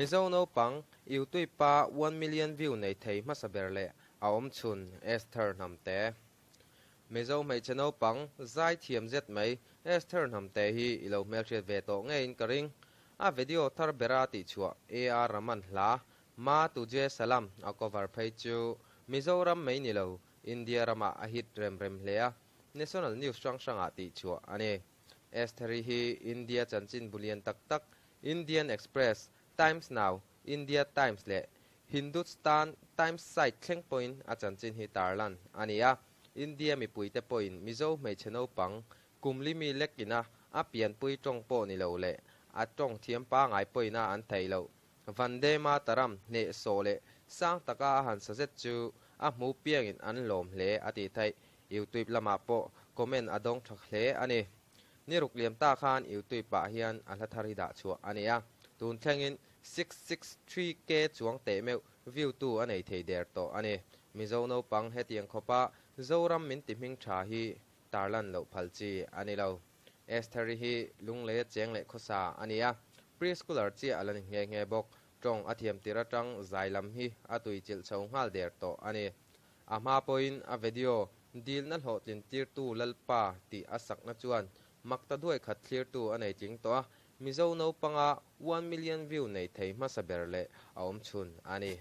Mizo naupang YouTube pa 1 million view nei thei hmasa ber leh a awm chhun Esther Hnamte. Mizo hmeichhe naupang zai thiam zet mai Esther Hnamte hi i lo hmelhriat ve tawh ngeiin ka ring. A video thar bera tihchhuah AR Rahman hla Ma Tujhe Salam a cover phei chu Mizoram mai ni lo India ramah a hit rem rem hle a, National news hrang hrangah tihchhuah a ni. Estheri hi India chanchin bu lian tak tak Indian Express, Times Now, India Times leh Hindustan Times site thleng pawhin a chanchin hi tarlan a ni a. India mipuite pawhin Mizo hmeichhe naupang kum li mi lek ina a pianpui tawng pawh ni lo leh a tawng thiam pangai pawhina an theih loh Vande Mataram hneh sawh leh sang taka a han sa zet chu a hmu piangin an lawm hle a tih theih. Youtube lamah pawh comment a dawng tha hle a ni. Ni ruk liam ta khan Youtube ah hian a hla thar hi dah chhuah a ni a, tun thlengin 663K chuang teh meuh view tu a nei thei der tawh a ni. Mizo naupang hetiang khawpa Zoram min ti hming tha hi tarlan loh phal chi a ni lo. Estheri hi lunglei a cheng leh khawsa a ni a, preschooler chiah a la ni nghe nghe bawk. Tawng a thiam tir atang zai lam hi a tui chilh chho nghal der tawh a ni. A hma pawhin a video dilna hlawhtlin tirtu Lalpa tih a sakna chuan makta duai khat thlirtu a nei tling tawh a, Mizo naupanga 1 million view nei thei hmasa ber leh a awm chhun a ni.